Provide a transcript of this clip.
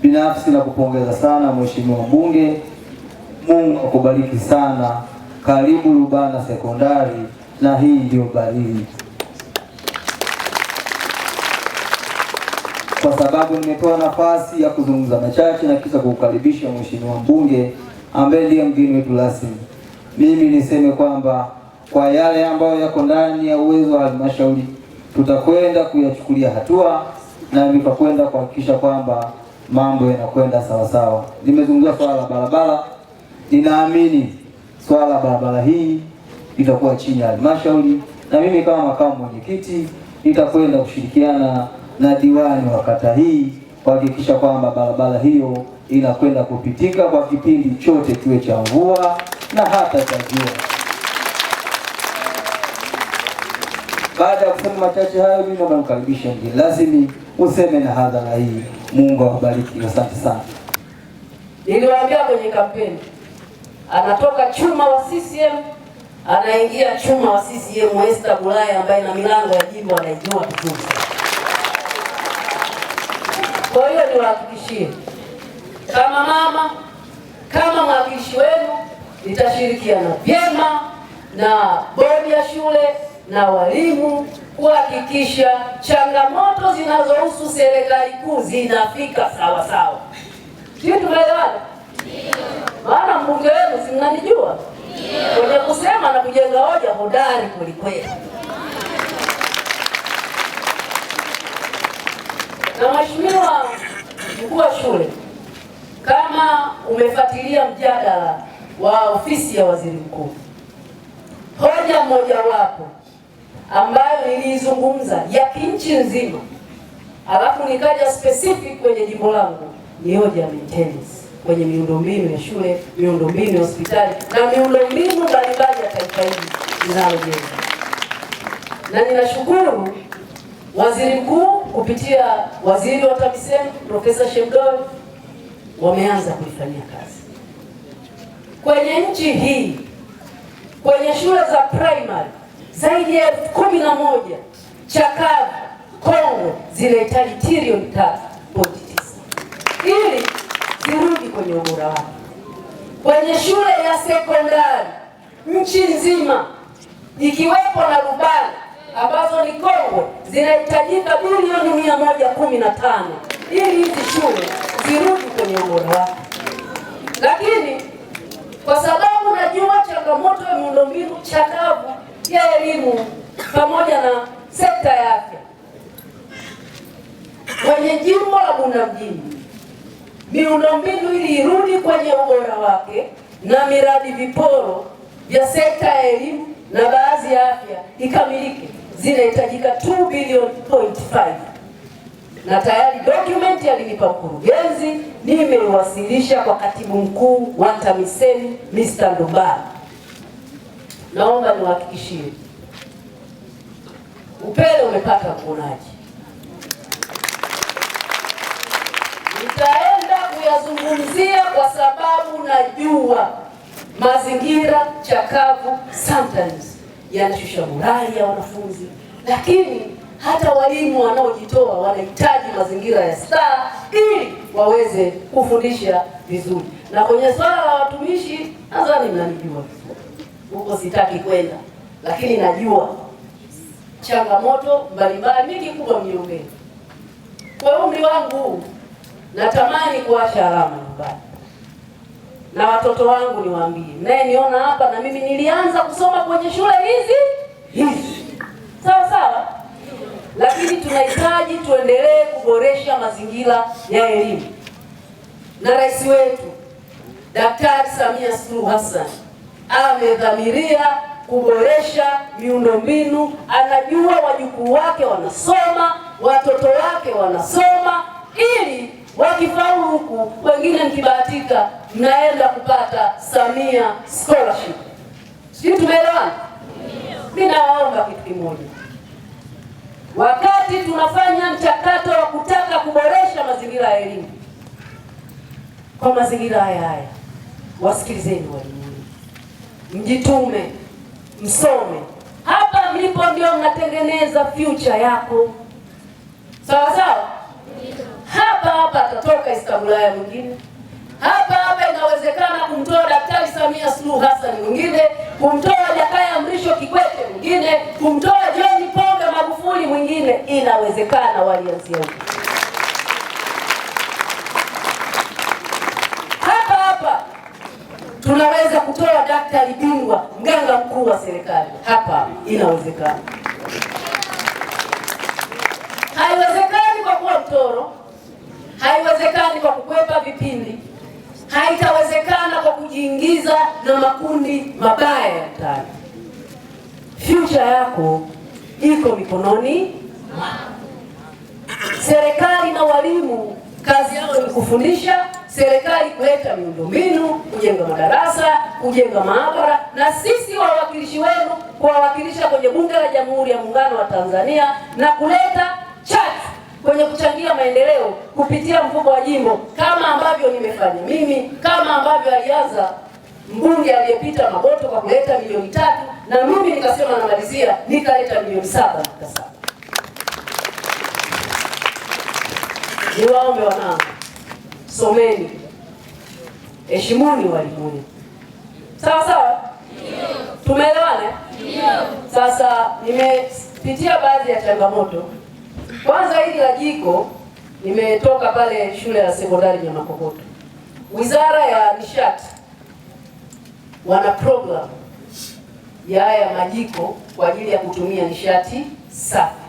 Binafsi na kupongeza sana Mheshimiwa Mbunge, Mungu akubariki sana. Karibu Lubana Sekondari, na hii ndio Barili. Kwa sababu nimepewa nafasi ya kuzungumza machache na kisha kukukaribisha Mheshimiwa Mbunge ambaye ndiye mgeni wetu rasmi, mimi niseme kwamba kwa yale ambayo yako ndani ya uwezo wa halmashauri tutakwenda kuyachukulia hatua na tutakwenda kuhakikisha kwamba mambo yanakwenda sawasawa. Nimezungumza swala la barabara, ninaamini swala la barabara hii litakuwa chini ya halmashauri, na mimi kama makamu mwenyekiti nitakwenda kushirikiana na diwani wa kata hii kuhakikisha kwamba barabara hiyo inakwenda kupitika kwa kipindi chote, kiwe cha mvua na hata cha jua. Baada ya kusema machache hayo, mimi naomba nimkaribishe mgeni rasmi useme na hadhara hii. Mungu awabariki, asante sana. Niliwaambia kwenye kampeni, anatoka chuma wa CCM anaingia chuma wa CCM Esther Bulaya ambaye na milango ya jimbo anaijua vizuri. Kwa hiyo niwahakikishie, kama mama, kama mwakilishi wenu, nitashirikiana vyema na bodi ya shule na walimu kuhakikisha changamoto zinazohusu serikali kuu zinafika sawa sawa. Sisi tumeelewana? Maana mbunge wenu si mnanijua? Kwenye kusema na kujenga hoja hodari kweli kweli. Na Mheshimiwa mkuu wa shule, kama umefuatilia mjadala wa ofisi ya waziri mkuu, hoja mojawapo ambayo niliizungumza ya kinchi nzima, alafu nikaja specific kwenye jimbo langu, ni hoja ya maintenance kwenye miundombinu ya shule, miundombinu ya hospitali na miundombinu mbalimbali ya taifa hili linalojenga. Na ninashukuru waziri mkuu kupitia waziri wa TAMISEMI Profesa Shemdoe wameanza kuifanyia kazi kwenye nchi hii. Kwenye shule za primary zaidi ya 11,000 chakavu kongwe zinahitaji trilioni 3.9 ili zirudi kwenye ubora wake. Kwenye shule ya sekondari nchi nzima ikiwepo na Rubana ambazo ni kongwe zinahitajika bilioni 115 ili hizi shule zirudi kwenye ubora wake. Lakini kwa sababu najua changamoto ya miundombinu chakavu ya elimu pamoja na sekta ya afya kwenye jimbo la Bunda mjini, miundombinu ili irudi kwenye ubora wake na miradi viporo vya sekta ya elimu na baadhi ya afya ikamilike, zinahitajika 2.5 bilioni, na tayari document alinipa mkurugenzi, nimeiwasilisha kwa katibu mkuu wa TAMISEMI Mr. Ndumbaro. Naomba niwahakikishie upele umepata mponaji. Nitaenda kuyazungumzia kwa sababu najua mazingira chakavu sometimes yanashusha morali ya wanafunzi, lakini hata walimu wanaojitoa wanahitaji mazingira ya staa ili waweze kufundisha vizuri. Na kwenye swala la watumishi nadhani mnanijua vizuri, huko sitaki kwenda, lakini najua changamoto mbalimbali. Mimi kikubwa mniombee. Kwa umri wangu natamani kuacha alama nyumbani, na watoto wangu niwaambie, mnayeniona hapa na mimi nilianza kusoma kwenye shule hizi hizi, sawa sawa, lakini tunahitaji tuendelee kuboresha mazingira ya elimu, na rais wetu Daktari Samia Suluhu Hassan amedhamiria kuboresha miundombinu. Anajua wajukuu wake wanasoma, watoto wake wanasoma, ili wakifaulu huku, wengine mkibahatika mnaenda kupata Samia scholarship. Sijui tumeelewana? Mimi nawaomba kitu kimoja, wakati tunafanya mchakato wa kutaka kuboresha mazingira ya elimu, kwa mazingira haya haya, wasikilizeni walimu, mjitume, msome. Hapa mlipo ndio mnatengeneza future yako, sawa sawa. Hapa hapa atatoka Esther Kagulaya mwingine. Hapa hapa inawezekana kumtoa Daktari Samia Suluhu Hassan mwingine, kumtoa Jakaya Mrisho Kikwete mwingine, kumtoa John Pombe Magufuli mwingine. Inawezekana, walianzia huko. Hapa hapa tunaweza kutoa daktari bingwa, mganga mkuu wa serikali. Hapa inawezekana. Haiwezekani kwa kuwa mtoro, haiwezekani kwa kukwepa vipindi, haitawezekana kwa kujiingiza na makundi mabaya ya mtaani. Future yako iko mikononi mwako. Serikali na walimu kazi yao ni kufundisha, serikali kuleta miundombinu, kujenga madarasa, kujenga maabara, na sisi wawakilishi wenu kuwawakilisha kwenye Bunge la Jamhuri ya Muungano wa Tanzania na kuleta chachu kwenye kuchangia maendeleo kupitia mfuko wa jimbo, kama ambavyo nimefanya mimi, kama ambavyo alianza mbunge aliyepita Magoto kwa kuleta milioni 3 na mimi nikasema namalizia nikaleta milioni 7.7. Niwaombe wanangu, someni, heshimuni walimu. Sawa sawa, tumeelewana? Sasa nimepitia baadhi ya changamoto. Kwanza hili la jiko, nimetoka pale shule ya sekondari Nyamakokoto. Wizara ya Nishati wana program ya haya majiko kwa ajili ya kutumia nishati safi.